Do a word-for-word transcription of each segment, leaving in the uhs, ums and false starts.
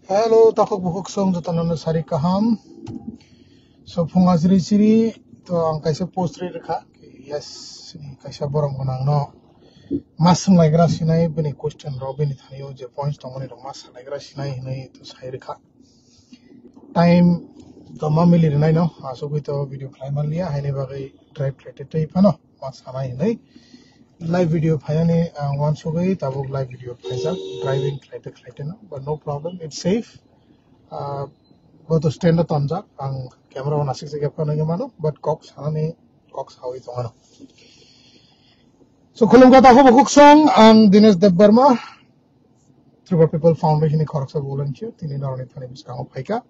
Hello, takhuk bukhuk song jotono no sari kaham. So, phung asri siri, to ang kaisa post ri rikha. Yes, ni kaisa borom gwnang no. Mas swng laigra sinai, bini question ro, bini thani o je points tongmani ro mas laigra sinai hinai to sai rikha. Time to ma mili rinai no, asugwi to video khlai man liya, haini bagwi drive khlai te tei phano, mas sanai hinai. Live video phayani ang wansugwi tabuk live video khlaijak, driving khlaite khlaite no, but no problem, it's safe. Ah, bo to stand o tonjak, ang camera on asik se gap khanai mano, but kok sanani, kok sawi tongano. So, khulumkha takhuk bukhuk song, ang Dinesh Debbarma, Tribal People Foundation ni khoroksa volunteer, tini noroni thani bwskango phaikha.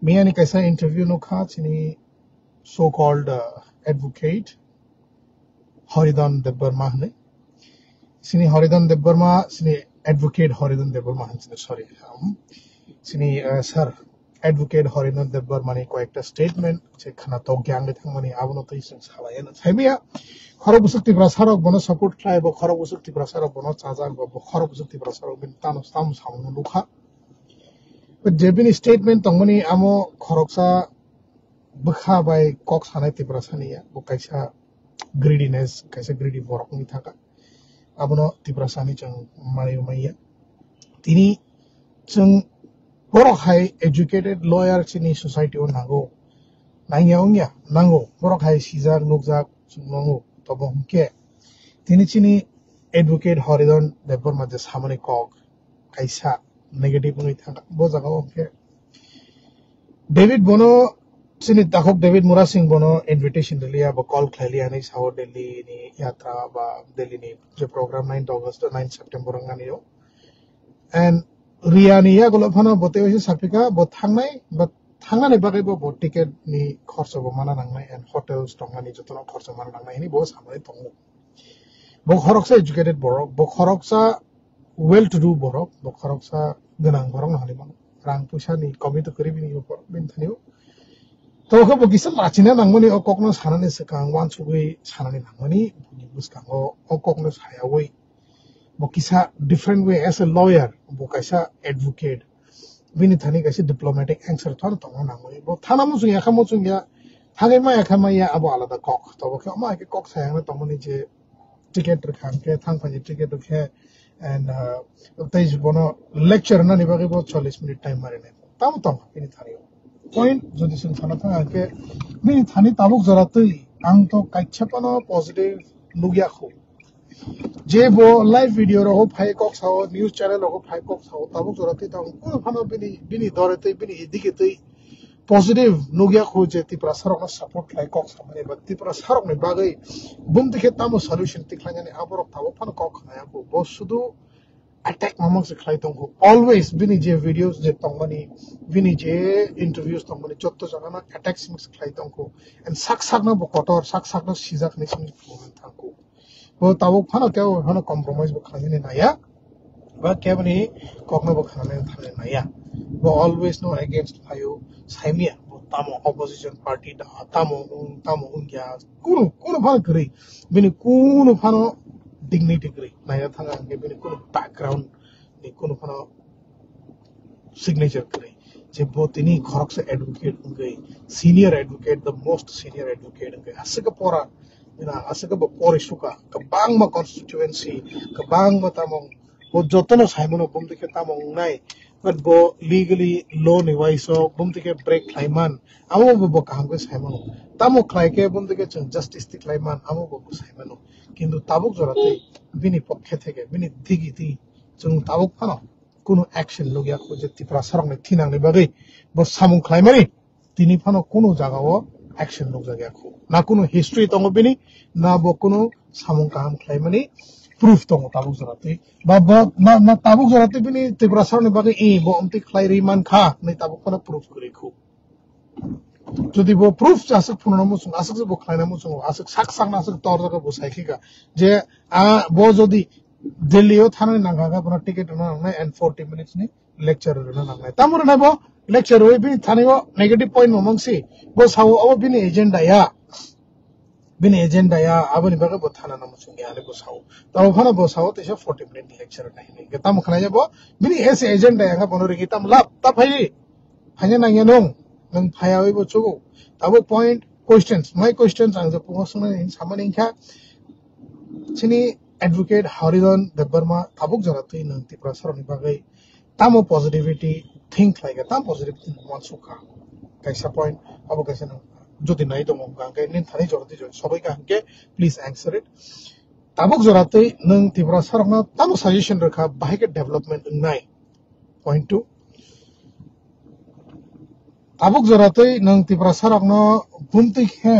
Miyani kaisa interview nukha, chini so-called, uh, advocate, Horidon Debbarma hinwi. Sini Horidon Debbarma, sini advocate Horidon Debbarma hinwi, sorry. Um, sini, uh, sir, advocate Horidon Debbarma ni koyekta statement, je khana tok gyang de thangmani, abono twi sing salai, ano saimiya. Khorok busuk Tiprasa rok bono support khlai, bo khorok busuk Tiprasa rok bono chajak, bo, bo khorok busuk Tiprasa rok bini tamo, tamo samung nukha. But je bini statement tongmani, amo khoroksa bwkha bai kok sanai Tiprasa ni ya, bo kaisa greediness, kaisa greedy borok wngwi thangkha. Abono Tiprasa ni chwng manwi manya. Tini chwng borok hai educated lawyer chini society o nango. Nangya wngya? Nango. Borok hai sijak, nukjak, chwng nango. Tobo hwnkhe tini chini advocate Horidon Debbarma je samani kok kaisa negative wngwi thangkha. Bo jaga o hwnkhe David bono, chini takhuk David Murasing bono invitation rwliya, bo call khlailiya hinwi sao Delhi ni yatra ba Delhi ni je program ninth August, ninth September wngnani o. And Riya ni yagulo phano bo tei waisa saphika, bo thangnai, but thangnani bagwi bo, bo ticket ni khorcho bo mana nangnai and hotels tongnani jotono khorcho mana nangnai hinwi bo samani tongo. Bo khoroksa educated borok, bo khoroksa well to do borok, bo khoroksa gwnang borok no hinwi mano. Rang puisa ni komi to kwrwi bini borok bini thani o. To khe bo kisa lachina nangmani o kokno sanani swkang wansugwi sanani nangmani bini bwskango o kokno sayawi bo kisa different way as a lawyer, bo kaisa advocate. Bini thani kaisa diplomatic answer thor tongna nangmani. Bo thana muchung ya kha muchung ya, thangwi ma ya kha ma ya abo alada kok. Tobo khe ma khe kok sayang tongmani je ticket rwkha hwnkhe thang phai ticket rwkhe and, uh, tei bono lecture nani bagwi bo chollish minute time marinai. Tamo tong bini thani o. Point jodi chwng sana thang hwnkhe bini thani tabuk jora twi ang to kaisa phano positive nukya khu. Je bo live video rogo phai kok sao, news channel rogo phai kok sao, tabuk jora twi tamo kuno phano bini, bini dore twi, bini idike twi positive nukya khu je Tiprasa rokno support khlai kok samani ba Tiprasa rokni bagwi bumtwi khe tamo solution tikhlainani aborok tabuk phano kok khnaya khu. Bo sudu attack mamang se khlai tong khu. Always bini je videos je tongmani, bini je interviews tongmani, jotto jagano attack se khlai tong khu. And sak sakno bo kotor, sak sakno sijak hinwi se thang khu. Bo tabuk phano kebo phano compromise bo khlainani naya, ba keboni kokno bo khanani thangwi naya. Bo always no against phaio, saimia bo tamo opposition party da, tamo wng, tamo wngya, kunu, kunu phano kwrwi, bini kunu phano dignity kwrwi. Naya thanga hwnkhe bini kunu background ni kunu phano signature kwrwi. Je bo tini khoroksa advocate wngwi, senior advocate, the most senior advocate wngwi. Aswk pora, ina, aswk bo pori suka, kwbangma constituency, kwbangma tamo, bo jotono saimano bumtwi khe tamo wngnai. But bo legally law ni waiso bumtwi khe break khlaiman, amo bo, bo kaham khe saimano. Tamo khlai khe bumtwi khe chwng justice ti khlaiman, amo bo, bo saimano. Kintu tabuk jora twi bini pokhe theke, bini digi twi chwng tabuk phano kunu action logya khu je Tiprasa rokni thinangni bagwi bo samung khlaimani tini phano kunu jagao action logya khu. Na kunu history tongo bini, na bo kunu samung kaham khlaimani proof tongo tabuk jora twi. Ba, ba, na, na tabuk jora twi bini Tiprasa rokni bagwi i bo amtwi khlai ri man kha, nai tabuk phano proof kwrwi khu. Jodi bo proof aswk phunukna muchung, aswk se bo khlaina muchung, aswk sak sakna aswk tor jaga bo sai khika je, a, bo jodi Delhi o thanani nangkha khe bono ticket rwna nangnai and forty minutes ni lecture rwna nangnai. Tamo rwnai bo lecture rwi bini thani o negative point bo mangsi, bo sao abo bini agenda ya. Bini agenda ya, aboni bagwi bo thana namo chwngya ani bo sao. Tamo phano bo sao teisa forty minute lecture nai hinwi. Tamo khna ya bo, bini ese agenda ya, bono rigi tam lab, ta phai. Phanya nangya nung, nung phaya oi bo chugo. Tabo point, questions, my questions ang je pungo sungna ni samani kha. Chini advocate Haridhan Debbarma tabuk jora twi nung Tiprasa rokni bagwi tamo positivity think khlai kha, tamo positivity nung uansuk kha. Kaisa point, abo kaisa nung jodi nai tongo hwnkha hwnkhe nini thani jora twi jora sobai kha hwnkhe please answer it. Tabuk jora twi nung Tiprasa rokno tamo suggestion rwkha bahai khe development wngnai. Point two. Tabuk jora twi nung Tiprasa rokno bumtwi khe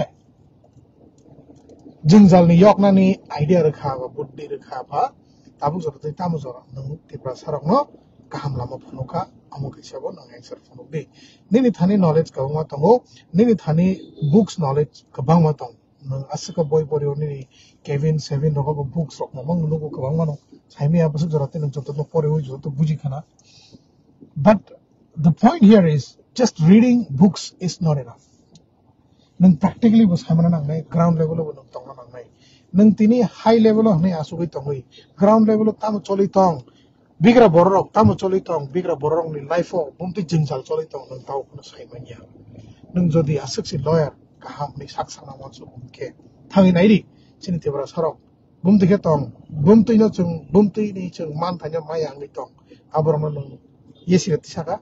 jwngjalni yoknani idea rwkha ba buddhi rwkha ba tabuk jora twi tamo jora nung Tiprasa rokno kaham lama phunukha, amo kaisa bo nung answer phunukdi. Nini thani knowledge kwbangma tongo, nini thani books knowledge kwbangma tongo. Nung aswk boi pori o nini Kevin Sevin rogo bo books rok mamang nugo kwbangma no. Saimaya bwswk jora tei nung joto no pori o joto buji khana. But the point here is just reading books is not enough. Nung practically bo saimana nangnai, ground level o bo nung tongna nangnai. Nung tini high level o hwnwi asugwi tongwi, ground level o tamo choli tong, bigra bororok tamo choli tong, bigra bororokni life o bumtwi jwngjal choli tong, nung tamo phano sai manya. Nung jodi aswk si lawyer kaham ni sak sana wansu hwnkhe thangwi naidi, chini Tiprasa rok bumtwi khe tong, bumtwi no chwng, bumtwi ni chwng man thaino maya wngwi tong, aborok no nung yesi rati saka.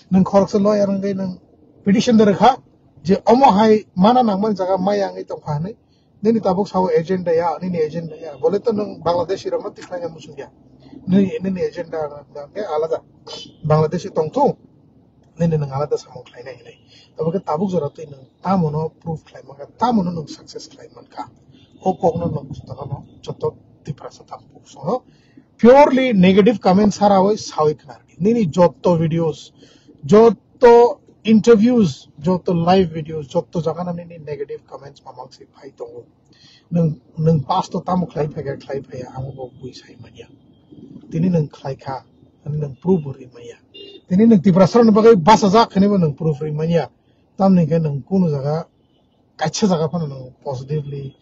Nung khoroksa lawyer wngwi nung petition de rwkha je omo hai mana nangmani jaga maya wngwi tongkha hwnwi. Nini tabuk sao agenda ya, nini agenda ya. Bole to nung Bangladeshi rokno tikhlaina muchung ya. Nini, nini agenda hwnkhe alada. Bangladeshi tongthung, nini nung alada samung khlaina hinwi. Tabuk khe tabuk jora twi nung tamono proof khlai mankha, tamono nung success khlai mankha. O kokno nung jotono, joto Tiprasa tabuk songo purely negative comment sara oi sawi khna. Nini joto videos, joto interviews, joto live videos, joto jagana nini negative comments mamang se phai tongo. Nung, nung past o tamo khlai phai kha, khlai phai ya, amo bo bui sai manya. Tini nung khlai kha, ani nung proof ri manya. Tini nung Tiprasa ni bagwi basa jak khani bo nung proof ri manya. Tamni khe nung kunu jaga, kaisa jaga phano nung positively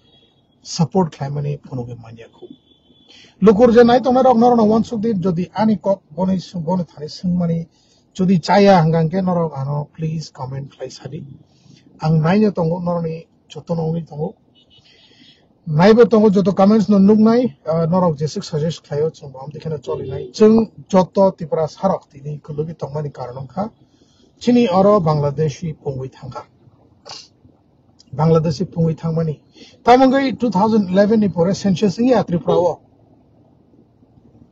support khlaimani phunugwi manya khu. Lukur je nai tongnai rok norok no wansuk di, jodi ani kok boni, boni thani swngmani jodi chaya hwnkha hwnkhe norok ano please comment khlai sadi. Ang naino tongo norokni joto nongni tongo. Naibo tongo joto comments no nuknai, ah, norok jeswk suggest khlaio chwng bo amtwi kheno cholinai. Chwng joto Tiprasa rok tini kwlwgwi tongmani karon wngkha chini oro Bangladeshi pungwi thangkha. Bangladeshi pungwi thangmani. Tamoni two thousand eleven ni pore census wngya Tripura o.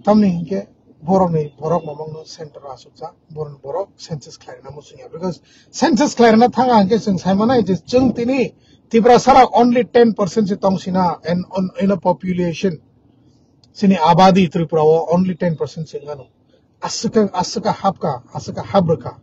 Tamni hinkhe borokni borok mamangno center o asukjak, borokni borok census khlairwna muchungya. Because census khlairwna thanga hinkhe chwng saimanai je chwng tini Tiprasa rok only ten percent se tongsina and on, in a population. Chini abadi Tripura o only ten percent se wngano. Aswk, aswk hapka, aswk habrwkha.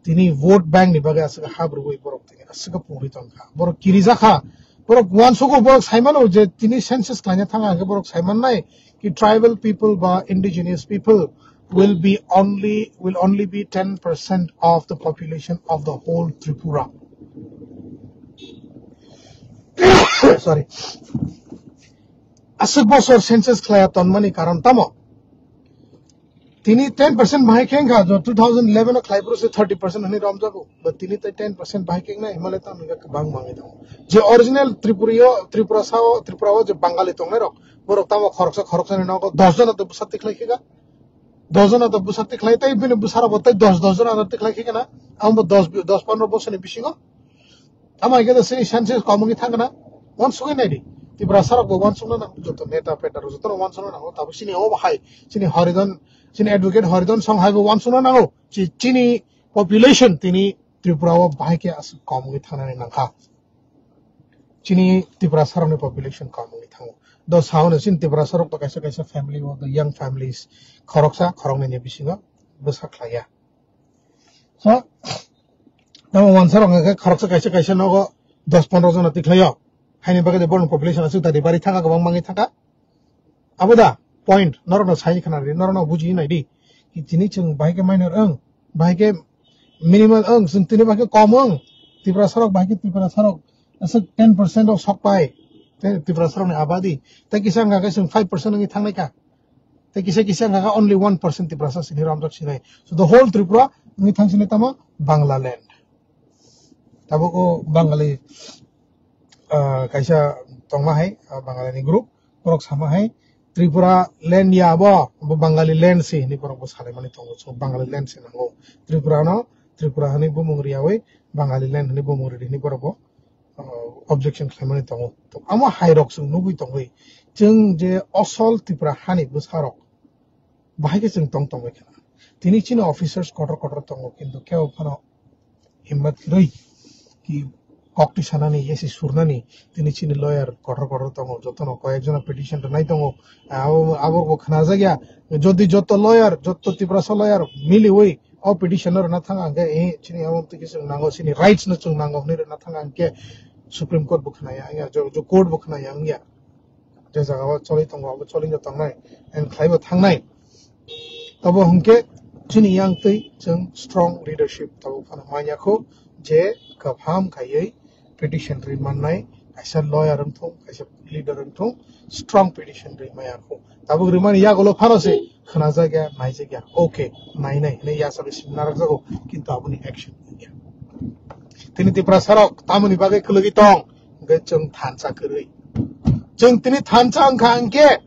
Tini vote bank ni bagwi aswk habrwi borok tini aswk pungwi tongkha. Borok kirijakha. Borok uansugo, borok saimano je tini census khlaina thanga hwnkhe borok saimannai ki tribal people ba indigenous people will be only, will only be ten percent of the population of the whole Tripura. Sorry. Aswk bosor census khlaiya tonmani karon tamo? Tini ten percent bahai khe wngkha, jo two thousand eleven o khlai phuru se thirty percent hwnwi romjago. But tini tei ten percent bahai khe wngnai, himale tamo wngkha kwbang mangi tongo. Je original Tripura o, Tripura sao, Tripura o je Bangali tongnai rok, borok tamo khoroksa khoroksa ni nogo dos jona to bwsa tikhlai khe ga. Dos jona to bwsa tikhlai tei bini bwsa rok bo tei dos dos jona to tikhlai khe ga na. Ang bo dos, dos pondro bosor ni bisingo. Tamo hai khe to chini census kom wngwi thang na. Wansugwi nai di. Tiprasa rok bo wansukna nang, joto neta peta rok joto rok wansukna nango. Tabo chini o bahai, chini Haridhan, chini advocate Haridhan Song hai bo wansukna nango. Chi-, chini population tini Tripura o bahai khe aswk kom wngwi thangnani nangkha. Chini Tiprasa rokni population kom wngwi thango. Do sao no chini Tiprasa rok to kaisa kaisa family o, the young families, khoroksa khoroknwi ni bisingo bwsa khlaiya. So, tamo wansa rok hwnkhe khoroksa kaisa kaisa nogo dos pondro jona tikhlaio. Haini bagwi de borokni population aswk tadi bari thangkha, kwbang mangi thangkha. Abo da point, norokno sai khna di, norokno buji nai di. Ki tini chwng bahai khe minor wng, bahai khe minimal wng, chwng tini bahai khe kom wng. Tiprasa rok bahai khe Tiprasa rok Aswk ten percent o sok pai. Te Tiprasa rokni abadi. Te kisa wngkha khe chwng five percent wngwi thangnai kha. Te kisa kisa wngkha khe only one percent Tiprasa sini romjak sinai. So the whole Tripura wngwi thang sinai tamo Bangla land. Tabuk o Bangali, ah, kaisa tongma hai, ah, Bangali ni group. Borok sama hai Tripura land ya bo, bo Bangali land si hinwi borok bo salaimani tongo. So Bangali land si nango. Tripura no, Tripura hinwi bumung riyawi Bangali land hinwi bumung ridi hinwi borok bo uh, objection khlaimani tongo. To amo hai rok chwng nugwi tongwi, chwng je osol Tripura hani bwsarok bahai khe chwng tong tongwi khna. Tini chini officers kotor kotor tongo, kintu kebo phano himmat kwrwi ki kok twi sanani, yesi surnani, tini chini lawyer kotor kotor tongo, jotono koyek jona petition rwnai tongo. Abo, abo bo khnajakya, jodi joto lawyer, joto Tiprasa lawyer miliwi o petition no rwna thang ang khe, eh, chini abo twi khe chwng nango, chini rights no chwng nango hwnwi rwna thang ang khe Supreme Court bo khna ya wngya, jo, jo court bo khna ya wngya. Je jaga o choli tongo, abo choli no tongnai, and khlai bo thangnai. Tabo hwnkhe chini yang twi chwng strong leadership tabo phano manya kho, je kaham khaiwi petition ri mannai, kaisa lawyer wng thung, kaisa leader wng thung, strong petition ri maya kho. Tabuk rimani yagulo phano se khwnajak ya, naijak ya. Okay, nainai hinwi yasagwi simi narwkjago, kintu aboni action wngya. Tini Tiprasa rok tamoni bagwi kwlwgwi tong, hwnkhe chwng thansa kwrwi. Chwng tini thansa wngkha hwnkhe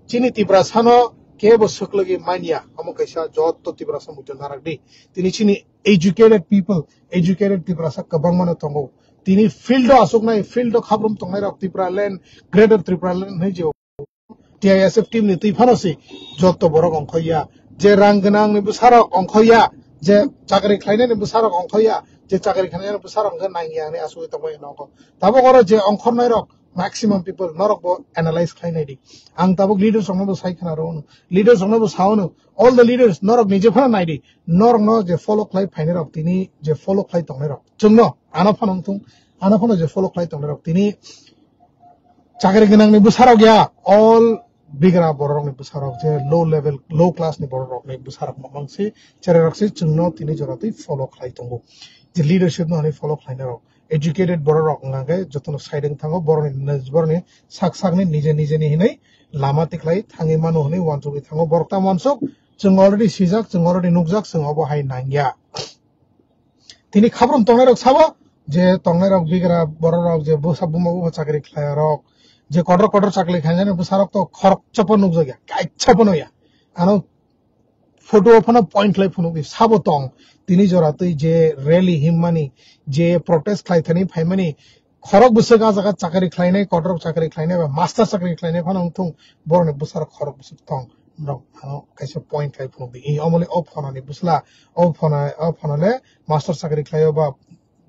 chini Tiprasa no kebo swklwgwi manya. Omo kaisa joto Tiprasa muitu narak di. Tini chini educated people, educated Tiprasa kwbangma no tongo. Tini field o aswknai, field o khabrum tongnai rok Tipraland, Greater Tipraland hinwi je T I S F team ni twi phano si joto borok ongkhoya, je rang gwnang ni bwsarok ongkhoya, je chakri khlainai ni bwsarok ongkhoya, je chakri khlainai ni bwsarok hwnkhe nangya hinwi asugwi tongbai nogo. Tabuk oro je ongkhornai rok maximum people norok bo analyze khlainai di. Ang tabuk leaders rokno bo sai khna rw, leaders rokno bo sao no, all the leaders norok nije phano nai di, norok no je follow khlai phainai rok, tini je follow khlai tongnai rok, chwngno ano phano wngthung, ano phano je follow khlai tongnai rok tini chakri gwnang ni bwsarok ya, all bigra borok ni bwsarok, je low level, low class ni borok rok ni bwsarok mamang si, cherai rok si chwngno tini jora twi follow khlai tongo. Je leadership no hani follow khlainai rok, educated borok rok hwnka khe jotono side wng thango, borok ni, borok ni sak sak ni nije nije ni hinwi lama tikhlai thangwi mano hinwi uansugwi thango. Borok ta uansuk, chwng already sijak, chwng already nukjak, chwng obo hai nangya. Tini khabrum tongnai rok sabo, je tongnai rok bigra borok rok je bwsa buma buma chakri khlai rok, je kotor kotor chakri khlainai bwsa rok to khorok chopo nukjak ya, kaisa pono ya. Ano photo o phano point khlai phunuk di sabo tong. Tini jora twi je rally himmani, je protest khlai thani phaimani, khorok bwswk ah jaga chakri khlainai, kotor chakri khlainai ba master chakri khlainai phano wngthung, borokni bwsarok khorok bwswk tong. Norok ano kaisa point khlai phunuk di. I omoni o phonani bwsla, o phona, o phonale master chakri khlaio ba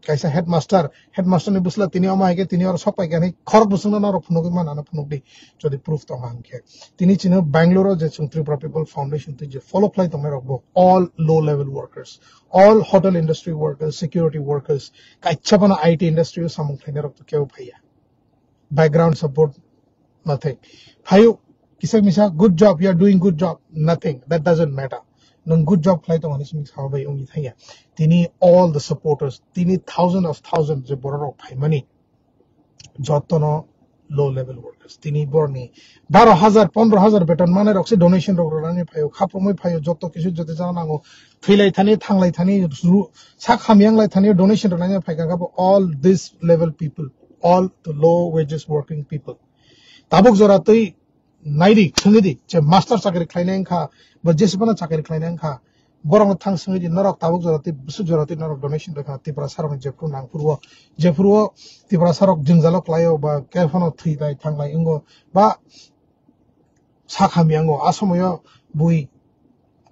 kaisa headmaster, headmaster ni bwsla tini omo hai khe tini oro sok pai khe ani khorok bwswkno norok phunugwi man ano phunuk di. Jodi proof tong hang khe. Tini chini Bangalore o je chwng Tripura People Foundation twi je follow khlai tongnai rok bo all low level workers, all hotel industry workers, security workers, kaisa phano I T industry o samung khlainai rok to kebo phaiya. Background support, nothing. Phaio, kisa misa, good job, you are doing good job, nothing. That doesn't matter. Nwng good job khlai tongo hinwi simi sawi bai wngwi thangya. Tini all the supporters, tini thousand of thousands je borok rok phaimani, jotono low level workers. Tini borokni baro hajar, pondro hajar beton manai rok se donation rok rwnani phaio, khapumwi phaio, joto kisu joto jana nango, thwilai thani, thanglai thani, ru-, sak hamyang lai thani donation rwnani phaikha khe bo all this level people, all the low wages working people. Tabuk jora twi naidi, swngwi di, je master chakri khlainai wngkha, ba jesupano chakri khlainai wngkha, borokno thang swngwi di, norok tabuk jora twi, bwswk jora twi norok donation rwkha, Tiprasa rokni jephru nangphuru o, jephuru o Tiprasa rok jwngjalo klaio, ba khe phano thwi lai thang lai wngo, ba sak hamya wngo, a somoyo bui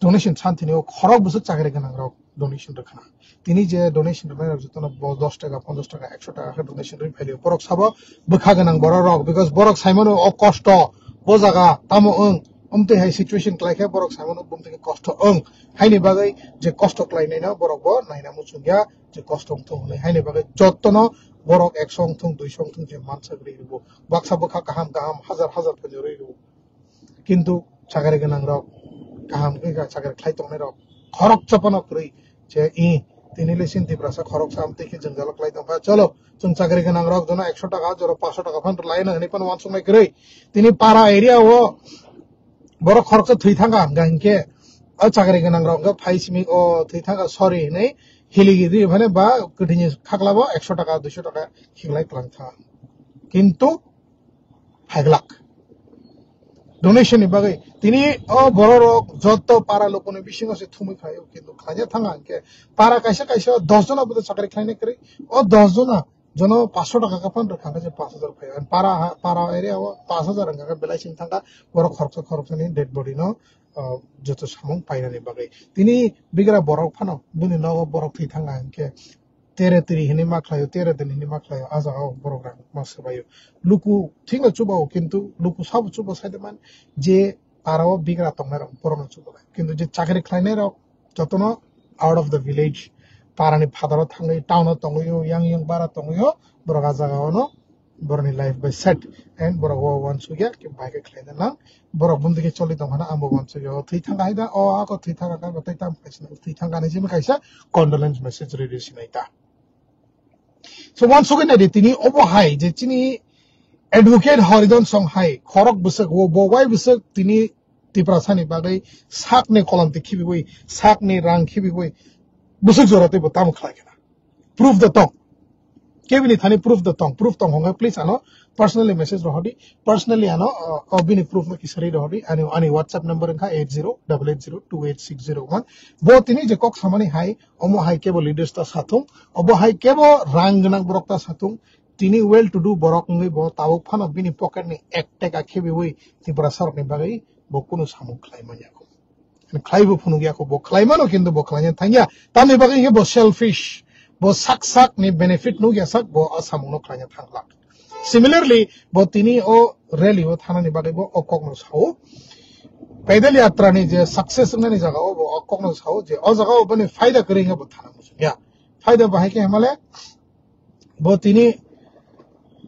donation san thini o khorok bwswk chakri gwnang rok donation rwkha. Tini je donation rwnai rok jotono bo dos taka, ponchas taka, ekso taka khe donation rwi phailio. Borok sabo bwkha gwnang borok rok, because borok saimano o kosto, bo jaga tamo wng, omtwi hai situation klai khe borok saimano bumtwi khe kosto wng. Haini bagwi je kosto klainai no borok bo naina muchungya je kosto wngthung hwnwi. Haini bagwi jotono borok ekso wngthung, duiso wngthung je mansak rwi rwo. Baksa bwkha kaham kaham hajar hajar phai rwi rwo. Kintu chakri gwnang rok, kaham khe chakri khlai tongnai rok khorok chopano kwrwi je i Tini le sin Tiprasa khoroksa amtwi khe jwngjalo khlai tongkha. Cholo, chwng chakri gwnang rok jono ekso taka, jora paanso taka phan lai na hwnwi phano uansuknai kwrwi. Tini para area o borok khoroksa thwi thangkha hwnkha hinkhe o chakri gwnang rok hwnkha phai simi o thwi thangkha sorry hwnwi hiligi ri phano ba kwthwini khaklabo ekso taka, duiso taka khiklai twlang tha. Kintu haiglak. Donation ni bagwi tini o borok rok joto para lokoni bisingo se thumwi khlaio, kintu khlaina thanga hinkhe para kaisa kaisa dos jona bodo chakri khlaina kwrwi, o dos jona jono paanso taka kapan rwkha hinkhe je paanch hajar phai. Para ha-, para area o paanch hajar hinkhe belai sing thangkha borok khoroksa khoroksani dead body no, ah, joto samung painani bagwi. Tini bigra borok phano bini nogo borok thwi thangkha hinkhe tere tiri hinwi ma khlaio, tere din hinwi ma khlaio, a jaga o borok rang ma swbaio. Luku thikno chubao, kintu luku sabo chuba saide man je para o bigra tongnai rok borokno chubalai. Kintu je chakri khlainai rok jotono out of the village, para ni phataro thangwi, town o tongwi, yang yang bara tongwi, borok a jaga o no borokni life bai set, and borok o uansukya khe bai khe khlaina nang, borok bumdi khe choli tong phano ang bo uansukya o thwi thangkha hai da, o ako thwi thangkha khe bo tei tam khaisina thwi thangkha hinwi simi kaisa condolence message rwi rwi sinai ta. So uansugwi naidi tini obo hai je chini advocate Horidon Song hai khorok bwswk o bo wai bwswk tini Tiprasani bagwi sakni kolomti khibiwi, sakni rang khibiwi bwswk jora tei bo tamo khlai khna. Proof da tong. Kebini thani proof da tong. Proof tong hwnga please ano personally message rohordi. Personally ano, uh, uh, bini proof no kisari rohordi. Ani, ani WhatsApp number wngkha eight zero double eight zero two eight six zero one. Bo tini je kok samani hai, omo hai kebo leaders ta sathung. Obo hai kebo rang gwnang borok ta sathung. Tini well to do borok wngwi bo tabuk phano bini pocket ni ek taka khibiwi Tiprasa rokni bagwi bo kunu samung khlai manya. Khlaibo phunukya kho, bo khlaimano, kintu bo khlaina thangya. Tamni bagwi khe bo selfish, bo sak sak ni benefit nukya sak, bo a samungno khlaina thanglak. Similarly, bo tini o rally o thanani bagwi bo o kokno sao. Pedal yatra ni je success wngnani jaga o bo o kokno sao je o jaga o boni faida kwrwi wngya bo thana muchungya. Faida bahai khe hemale bo tini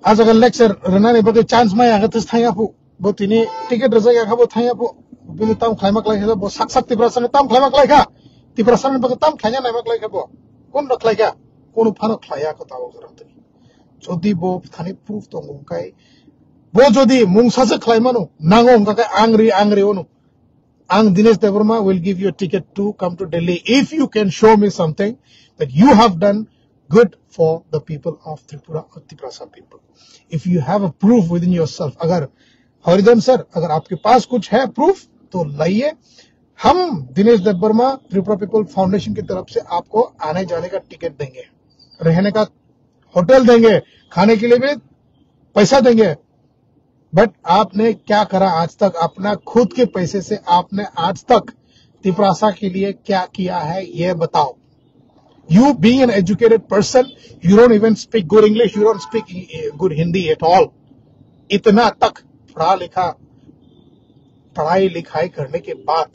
a jaga lecture rwnani bagwi chance maya khe thangya phu. Bo tini ticket rwjak ya kha bo thangya phu. Bini tam khlaima klai kha bo sak sak Tiprasano tam khlaima klai kha. Tiprasani bagwi tam khlaina naima klai kha bo. Kun rok khlai kha? Kunu phano khlaiya ko tabok jora tini. Jodi bo thani proof tongo hwnkhe, bo jodi mungsa se khlaimano nango hwnkhe ang ri, ang ri ono. Ang Dinesh Debbarma will give you a ticket to come to Delhi if you can show me something that you have done good for the people of Tripura or Tiprasa people. If you have a proof within yourself, अगर हरिधन सर, अगर आपके पास कुछ है प्रूफ तो लाइए। हम दिनेश देबवर्मा Tripura people foundation की तरफ से आपको आने जाने का टिकट देंगे, रहने का होटल देंगे, खाने के लिए भी पैसा देंगे। बट आपने क्या करा आज तक? अपना खुद के पैसे से आपने आज तक तिपरासा के लिए क्या किया है, ये बताओ। You being an educated person, you don't even speak good English, you don't speak, eh, good Hindi at all. इतना तक पढ़ा लिखा, पढ़ाई लिखाई करने के बाद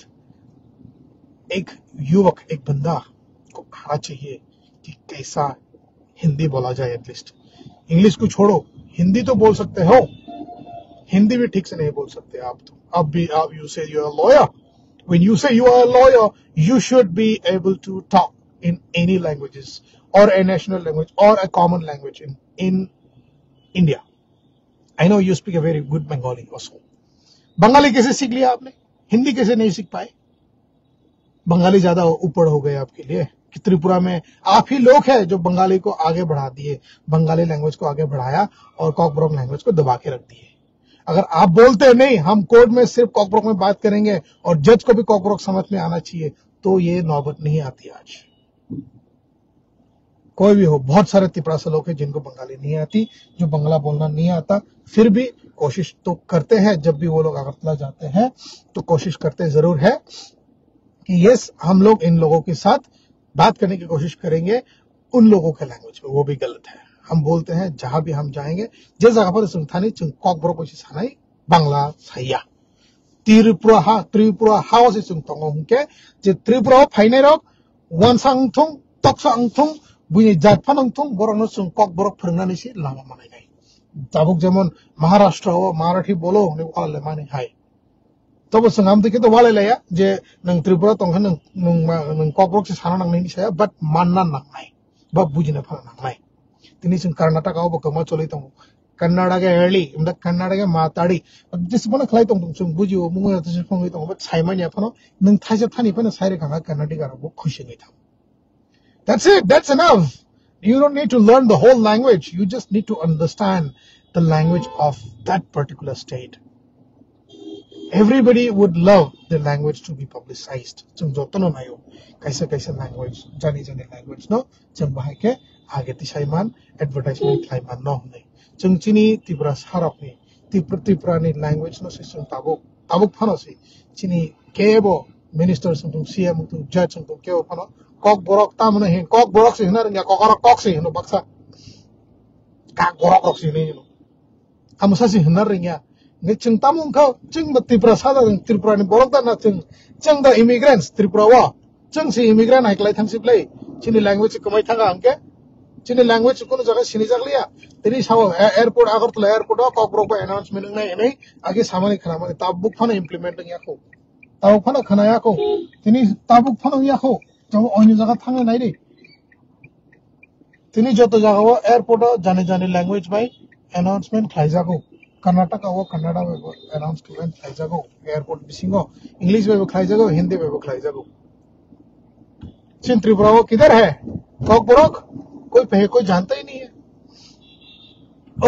एक युवक, एक बंदा को खाना चाहिए कि कैसा हिंदी बोला जाए एटलीस्ट। इंग्लिश को छोड़ो, हिंदी तो बोल सकते हो, हिंदी भी ठीक से नहीं बोल सकते आप तो। अब भी आप, you say you are a lawyer, when you say you are a lawyer, you should be able to talk in any languages or a national language or a common language in, in India. I know you speak a very good Bengali also. Bengali कैसे सीख लिया आपने? हिंदी कैसे नहीं सीख पाए? बंगाली ज्यादा ऊपर हो गए आपके लिए कि त्रिपुरा में आप ही लोग हैं जो बंगाली को आगे बढ़ा दिए, बंगाली लैंग्वेज को आगे बढ़ाया और कॉकबरॉक लैंग्वेज को दबा के रख दिए। अगर आप बोलते हैं, "नहीं, हम कोर्ट में सिर्फ कॉकबरॉक में बात करेंगे और जज को भी कॉकबरॉक समझ में आना चाहिए," तो ये नौबत नहीं आती आज। कोई भी हो, बहुत सारे तिपरासा लोग हैं जिनको बंगाली नहीं आती, जो बंगला बोलना नहीं आता, फिर भी कोशिश तो करते हैं। जब भी वो लोग अगरतला जाते हैं तो कोशिश करते जरूर है कि यस, हम लोग इन लोगों के साथ बात करने की कोशिश करेंगे उन लोगों के लैंग्वेज में, वो भी गलत है। हम बोलते हैं जहां भी हम जाएंगे, जे जगह पर chwng thani chwng Kokborok bai se sanai, Bangla saiya। Tripura ha, Tripura ha o se chwng tongo hwnkhe, je Tripura o phainai rok wansa wngthung, toksa wngthung, buini jat phano wngthung, borokno chwng Kokborok phwrwngnani se lama manainai। Tabuk jemon Maharashtra o Marathi bolo hwnwi wala le mani hai। Tobo chwng amtwi khe to walai laya je nwng Tripura tong khe nwng, nwng ma-, nwng Kokborok se sana nangnai ni saya, but manna nangnai, ba bujina phano nangnai. Tini chwng Karnataka o bo kwma choli tongo. Karnataka early, imda Karnataka matari. Jisbana khlai tong tong chwng bujio, mungwi rok tisa phongwi tongo, but saimanya phano nwng thaisa thani phano sai rwkha kha Karnataka rok bo khusi wngwi thango. That's it. That's enough. You don't need to learn the whole language. You just need to understand the language of that particular state. Everybody would love the language to be publicized. Chwng jotono naio. Kaisa kaisa language, jani jani language no, chwng bahai khe age tisai man, advertisement khlai man no hwnwi. Chwng chini Tripura sarokni, Tripura, Tripurani language no se chwng tabuk, tabuk phano se chini kebo minister chwng tong, C M tong, judge chwng tong, kebo phano Kokborok tamano hin, Kokborok se hwnna rwngya, Kokorok kok se hwno baksa. Kak borok rok se hwnwi hwno. Amo sa se hwnna rwngya. Nge chwng tamo wngkha, chwng bo Tripura sa da, Tripura ni borok da na chwng, chwng da immigrants Tripura o. Chwng se immigrant hai klai thang siblai. Chini language kwmai thanga hwnkhe. Chini language kunu jaga sini jak liya. Tini sao a-, airport, Agartala airport o Kokborok bai announcement wngnai hwnwi agi samani khwnamani. Tabuk phano implement wngya kho. Tabuk phano khwnaya kho. Tini tabuk phano wngya kho. Tamo oini jaga thangwi naidi. Tini joto jagao airport o jani jani language bai announcement khlaijago. Karnataka o Kannada bai bo announcement khlaijago. Airport bisingo English bai bo khlaijago, Hindi bai bo khlaijago. Chin Tripura o kidhar hai? Kokborok? Koi pe hai, koi janta hi nahi hai.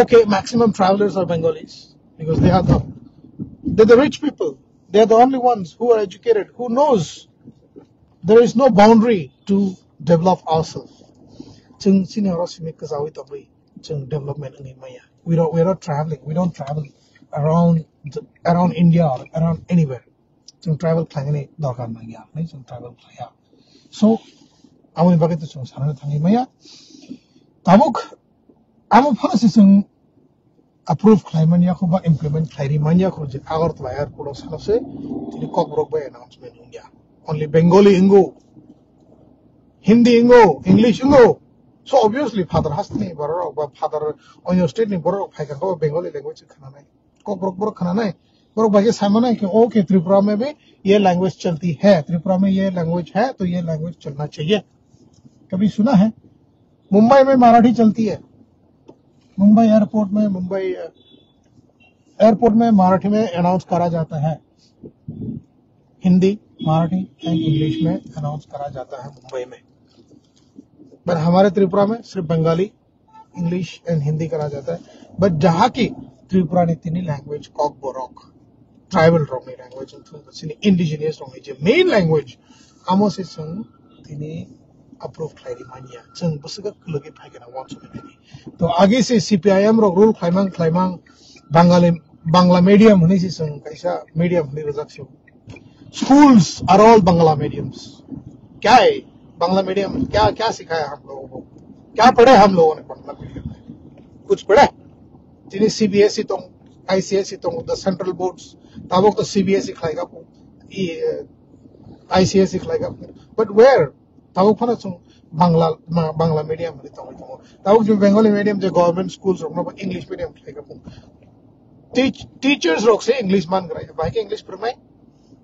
Okay, maximum travelers are Bengalis because they are the, they're the rich people. They are the only ones who are educated, who knows there is no boundary to develop ourselves. Chwng chini oro simi kwchaui tongwi chwng development wngwi maya. We don't, we are not traveling. We don't travel around the, around India or around anywhere. Chwng travel khlainani dorkar nangya, hwnwi chwng travel khlaiya. So, aboni bagwi to chwng sanani thangwi maya. Tabuk amo phano se chwng approve khlai manya kho ba implement khlai ri manya kho je Agartala airport o salo se tini Kokborok bai announcement wngya. Only Bengali wngo, Hindi wngo, English wngo. So obviously father hasteni borok rok ba father onyo state ni borok rok phai kha kho Bengali language khna nai. Kokborok borok khna nai. Borok bai khe sai mano khe, "Okay, Tripura mein bhi ye language chalti hai. Tripura mein ye language hai, to ye language chalna chahiye." Kabhi suna hai? Mumbai mein Marathi chalti hai. Mumbai airport mein, Mumbai, uh, airport mein Marathi mein announce kara jata hai. Hindi, Marathi and English mein announce kara jata hai Mumbai mein. But hamare Tripura mein sirf Bengali, English and Hindi kara jata hai. But jaha ki Tripura ni tini language Kokborok, tribal rok ni language, chini indigenous rok ni je main language, amo se chwng tini approve khlai ri manya. Chwng bwswk kwlwgwi phai gana wansuknai tini. To agi se C P I M rok rule khlaimang khlaimang Bangali, Bangla medium hwnwi se chwng kaisa medium hwnwi rwjak se. Schools are all Bangla mediums. Kya hai? Bangla medium kya, kya sikhaya hum logo ko? Kya padhe hum logo ne Bangla medium mein? Kuch padhe? Tini C B S E tong, I C S E tong, the central boards. Tabok to C B S E khlaiga, I C S E khlaiga. But where? Tabuk phano chwng Bangla, ma-, Bangla medium hwnwi tongwi tongo. Tabuk je Bengali medium je government schools rokno bo English medium khlai kha phung. Teach-, teachers rok se English man gra, bai khe English phwrwngnai.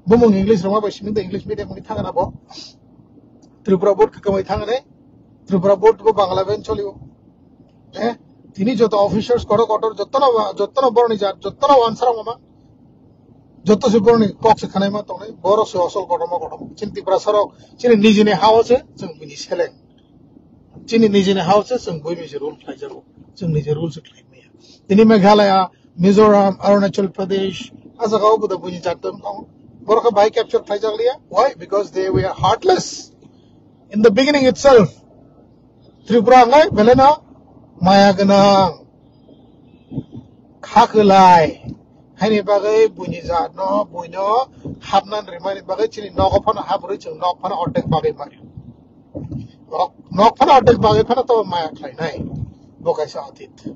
Bumung English rwma bai simi de English medium hwnwi thangna bo. Tripura board khe kwmai thangni. Tripura board bo Bangla ben cholio. Eh, tini joto officers kotor kotor, jotono, jotono boroni jat, jotono wansara mama. Joto se boroni kok se khanai ma tongnai, borok se osol kotorma kotorma. Chini Tiprasa rok, chini nijini hao se, chwng bini seleng. Chini nijini hao se, chwng bui bini rule khlai jago. Chwng niji rule se khlai maya. Tini Meghalaya, Mizoram, Arunachal Pradesh, a jaga o buda bini jat tongo. Borok khe bai capture khlai jak liya. Why? Because they were heartless. In the beginning itself, Tripura wngkha belai no maya gwnang, kha kwlai, haini bagwi buini jat no, buino hapna rimani bagwi chini nogo phano hap rwi chwng nok phano ordek bagwi mari. Nok, nok phano ordek bagwi phano to maya khlainai. Bo kaisa atit.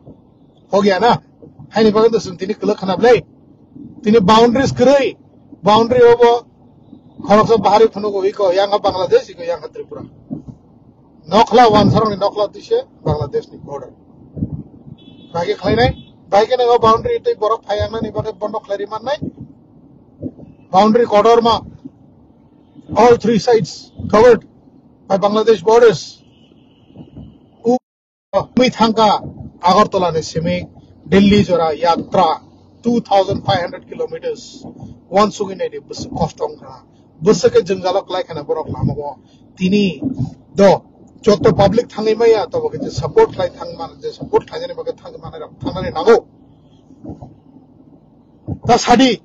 Ho gaya na? Haini bagwi to chwng tini kwlwk khna bwlai. Tini boundaries kwrwi. Boundary obo khoroksa bahari phunugo iko yang kha Bangladesh, iko yang kha Tripura. Nokhla wansarokni nokhla tise Bangladesh ni border. Bagwi khlainai, bagwi nang boundary tei borok phaiyangnani bagwi bondo khlai ri mannai. Boundary kotorma, all three sides covered by Bangladesh borders. Umi thangka Agartala ni simi Delhi jora yatra two thousand five hundred kilometers. Wan sugwi naidi bwswk kosto wngkha. Bwswk khe jwngjalo kwlai khana borok lama o. Tini do joto public thangwi maya tobo khe je support khlai thang man, je support khlainani bagwi thangwi manai rok thangnani nango. Ta sadi,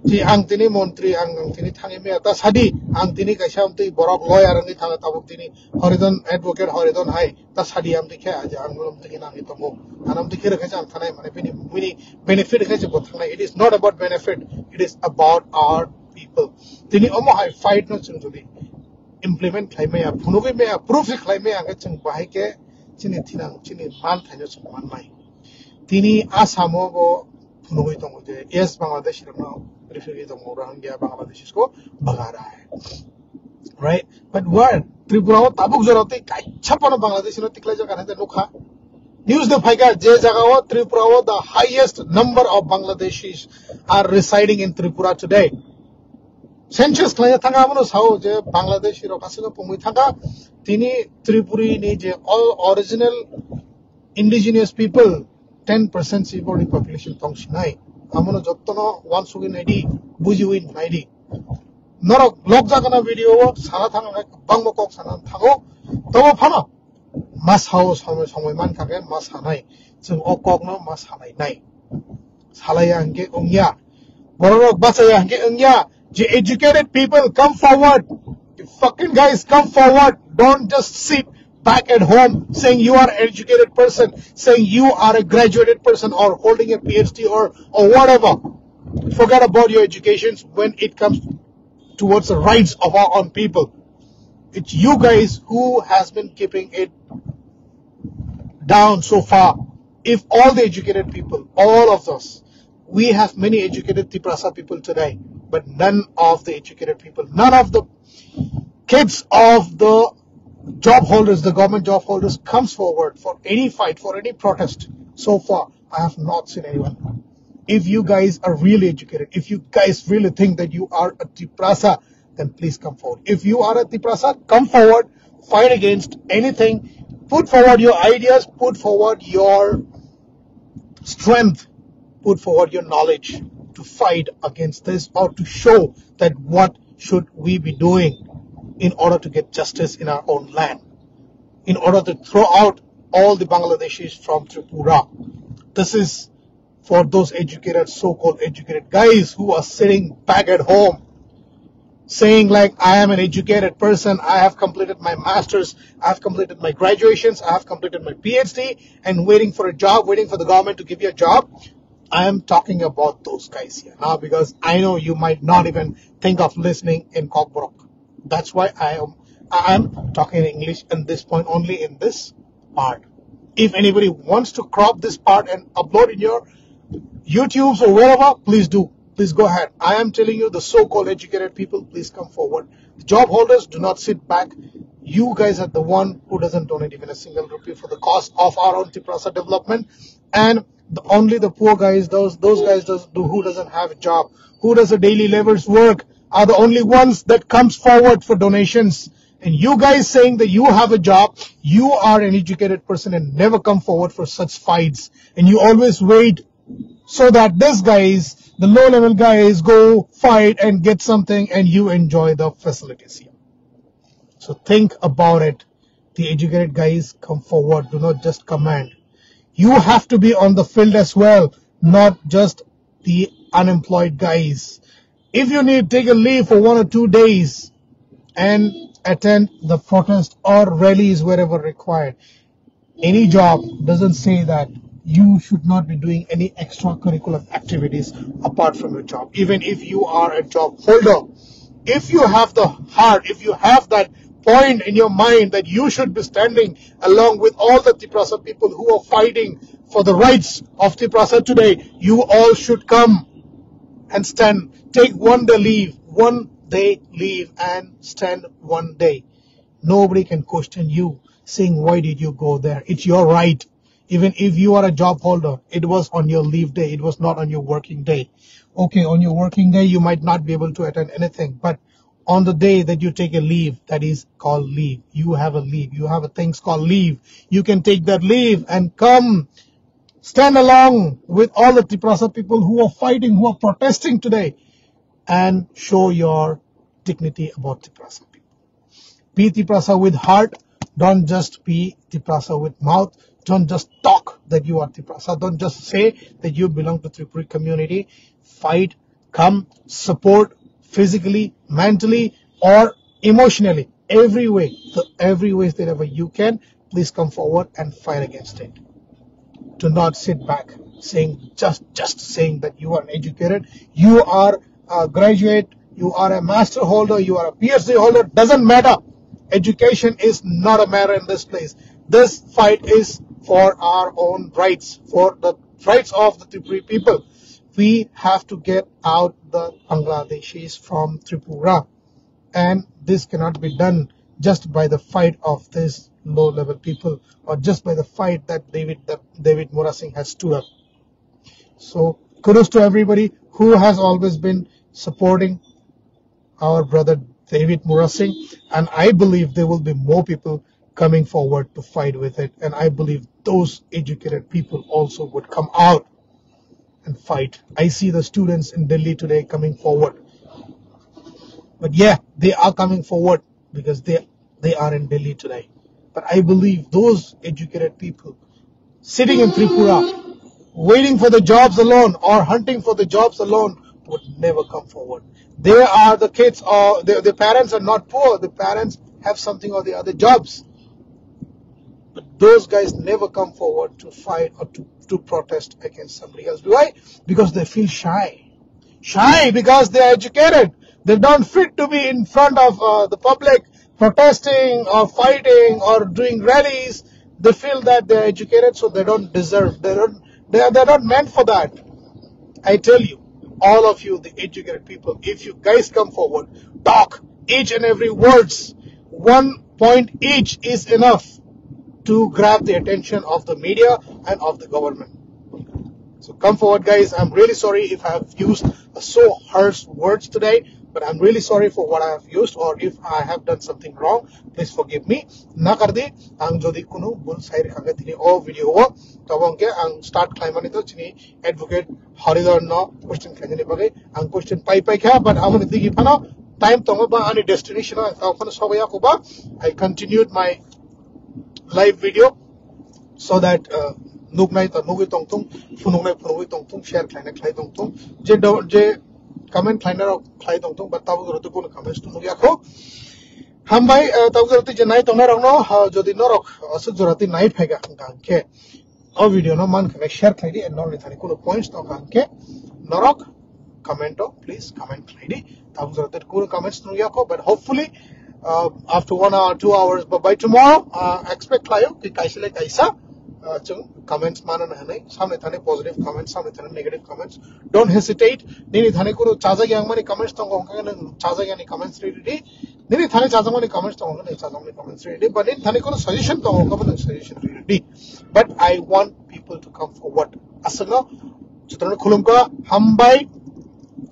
ji ang tini montri, ang, ang tini thangwi maya, ta sadi, ang tini kaisa amtwi borok lawyer wngwi thangwi tabuk tini Horidon advocate Horidon hai, ta sadi amtwi khe aja ang amtwi khe nangwi tongo. Ang amtwi khe rwkhe ang thanai mane bini, bini benefit khe se bo thangnai. It is not about benefit, it is about our people. Tini omo hai fight no chwng jodi implement khlai maya, phunugwi maya, proof khlai maya, hwnkhe chwng bahai khe chini thinang, chini man thaino chwng mannai. Tini Assam o bo phunugwi tongo je, yes, Bangladeshi rokno refugee tongo, Rohingya Bangladeshis ko bhaga raha hai. Right? But where? Tripura o tabuk jora tei kaisa phano Bangladeshi no tiklai jaka nai nukha. News de phaikha je jaga o Tripura o the highest number of Bangladeshis are residing in Tripura today. Census khlai thanga abono sao je Bangladeshi rok aswk pungwi thanga. Tini Tripuri ni je all original indigenous people ten percent si body population tong sinai. Amono jottono wansugwi naidi, bujiwi naidi. Norok lok jagana video o sana thang nai bangma kok sana thango. Tobo phano ma sao somoi somoi man kha khe ma sanai. Chwng o kok no ma sanai nai. Salaya hwnkhe wngya. Bororok bachaya hwnkhe wngya. Je educated people, come forward. You fucking guys, come forward. Don't just sit back at home saying you are an educated person, saying you are a graduated person or holding a P H D or, or whatever. Forget about your educations when it comes towards the rights of our own people. It's you guys who has been keeping it down so far. If all the educated people, all of us, we have many educated Tiprasa people today, but none of the educated people, none of the kids of the job holders, the government job holders comes forward for any fight, for any protest so far, I have not seen anyone. If you guys are really educated, if you guys really think that you are a Tiprasa, then please come forward. If you are a Tiprasa, come forward, fight against anything, put forward your ideas, put forward your strength, put forward your knowledge to fight against this or to show that what should we be doing in order to get justice in our own land, in order to throw out all the Bangladeshis from Tripura. This is for those educated, so-called educated guys who are sitting back at home saying, like, "I am an educated person, I have completed my masters, I have completed my graduations, I have completed my P H D, and waiting for a job, waiting for the government to give you a job." I am talking about those guys here now because I know you might not even think of listening in Kokborok. That's why I am, I am talking in English in this point, only in this part. If anybody wants to crop this part and upload in your YouTubes or wherever, please do. Please go ahead. I am telling you, the so-called educated people, please come forward. The job holders, do not sit back. You guys are the one who doesn't donate even a single rupee for the cause of our own Tiprasa development. And the, only the poor guys, those, those guys does, do, who doesn't have a job, who does a daily labor's work, are the only ones that comes forward for donations. And you guys saying that you have a job, you are an educated person and never come forward for such fights. And you always wait so that this guys, the low level guys, go fight and get something and you enjoy the facilities here. So think about it. The educated guys, come forward. Do not just comment. You have to be on the field as well, not just the unemployed guys. If you need, take a leave for one or two days and attend the protest or rallies wherever required. Any job doesn't say that you should not be doing any extracurricular activities apart from your job, even if you are a job holder. If you have the heart, if you have that point in your mind that you should be standing along with all the Tiprasa people who are fighting for the rights of Tiprasa today, you all should come and stand. Take one day leave, one day leave and stand one day. Nobody can question you saying, "Why did you go there?" It's your right. Even if you are a job holder, it was on your leave day, it was not on your working day. Okay, on your working day, you might not be able to attend anything, but on the day that you take a leave, that is called leave. You have a leave. You have a things called leave. You can take that leave and come stand along with all the Tiprasa people who are fighting, who are protesting today, and show your dignity about Tiprasa people. Be Tiprasa with heart. Don't just be Tiprasa with mouth. Don't just talk that you are Tiprasa. Don't just say that you belong to Tripuri community. Fight, come, support physically, mentally, or emotionally. Every way, the every ways that ever you can, please come forward and fight against it. Do not sit back saying, just, just saying that you are an educated, you are a graduate, you are a master holder, you are a P H D holder, doesn't matter. Education is not a matter in this place. This fight is for our own rights, for the rights of the Tripuri people. We have to get out the Bangladeshis from Tripura. And this cannot be done just by the fight of these low level people or just by the fight that David, that David Murasing has stood up. So kudos to everybody who has always been supporting our brother David Murasing, and I believe there will be more people coming forward to fight with it. And I believe those educated people also would come out and fight. I see the students in Delhi today coming forward. But yeah, they are coming forward because they, they are in Delhi today. But I believe those educated people sitting in Tripura, waiting for the jobs alone or hunting for the jobs alone, would never come forward. They are the kids, or the, the parents are not poor. The parents have something or the other jobs. But those guys never come forward to fight or to, to protest against somebody else. Why? Because they feel shy. Shy because they are educated. They don't fit to be in front of, uh, the public protesting or fighting or doing rallies. They feel that they are educated, so they don't deserve. They don't. They are, they're not meant for that. I tell you, all of you, the educated people, if you guys come forward, talk, each and every words, one point each is enough to grab the attention of the media and of the government. So come forward, guys. I'm really sorry if I have used so harsh words today, but I'm really sorry for what I have used, or if I have done something wrong, please forgive me. Nakardi, ang jodi kunu bul sai rikha khe tini o video o, tabo hwnkhe ang start khlaimani to chini advocate Haridhar no question khlainani bagwi ang question pai pai kha, but amoni digi phano time tongo ba ani destination o ang tamo phano sogwi ya kho ba. I continued my live video so that, uh, nuknai to nugwi tongthung, phunuknai phunugwi tongthung, share khlainai khlai tongthung, je do, je comment khlainai rok khlai tongthung, but tabuk rok to kuno comments to nugya kho. Hambai, uh, tabuk rok to je nai tongnai rok no, uh, jodi norok, uh, aswk jora twi nai phaiga hwnkha hwnkhe o video no man khe share khlai di, and norni thani kuno points tong kha hwnkhe norok comment o please comment khlai di. Tabuk jora twi kuno comments nugya kho, but hopefully, uh, after one hour, two hours, but by tomorrow, uh, expect khlaio ki kaisa le kaisa, uh, chwng comments mana na hwnwi, samni thani positive comments, samni thani negative comments. Don't hesitate. Nini thani kuno chajak yang mani comments tongo, hwnkhe nwng chajak yani comments ri di. Nini thani chajakmani comments tongo, nini chajakmani comments ready. But nini thani kono suggestion tongo, kono suggestion ready. But I want people to come forward. Aswkno jotono khulumkha, hambai,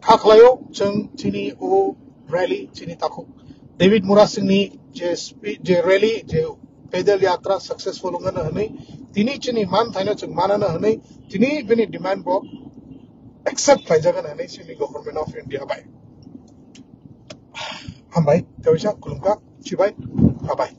kha khlaio, chwng chini o rally, chini takhuk David Murasingni je speech, je rally, je pedal yatra successful wngna hwnwi, tini chini man thaino chwng manana hwnwi, tini bini demand bo accept khlaijagana hwnwi chini Government of India bai. Hambai, teisa khulumkha, chibai, bye bye.